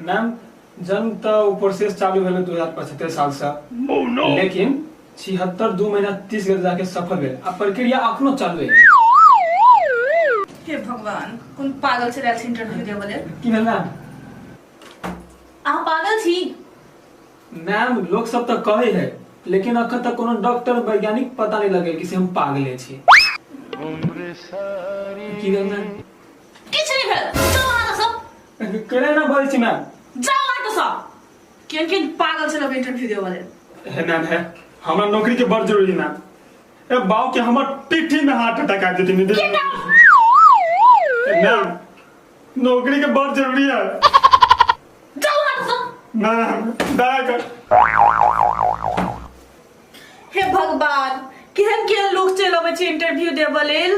Ma'am, जन्म तऽ ओ process चालू भेलै 2075 सालसँ, लेकिन 76 2 महीना 30 घंटा जाके सफल भेल आ प्रक्रिया अखनो चालू है। हे भगवान, कोन पागल चलि आयल छै इंटरव्यू देबऽ लेल। की भेल मैम? अहाँ पागल छी? मैम, लोक सब तऽ कहै है, लेकिन अखन तक कोनो डॉक्टर वैज्ञानिक पता नहीं लगेल कि से हम पागले छी। की भेल मैम? किछु नहि भेल, जाउ अहाँ सब। केना ना बजै छी मैम? जाउ अहाँ सब, केहन केहन पागल छै लोक इंटरव्यू देबऽ लेल। हे मैम, हे, हमरा नौकरी के बड़ जरूरी है मैम। ए बाऊ के हमर पीठी में हार्ट अटैक आबि जेतै। मैम, नौकरी के बड़ जरूरी है। जाउ अहाँ सब। मैम, दया कर। हे भगवान, केहन केहन लोक चलि अबै छै इंटरव्यू देबऽ लेल।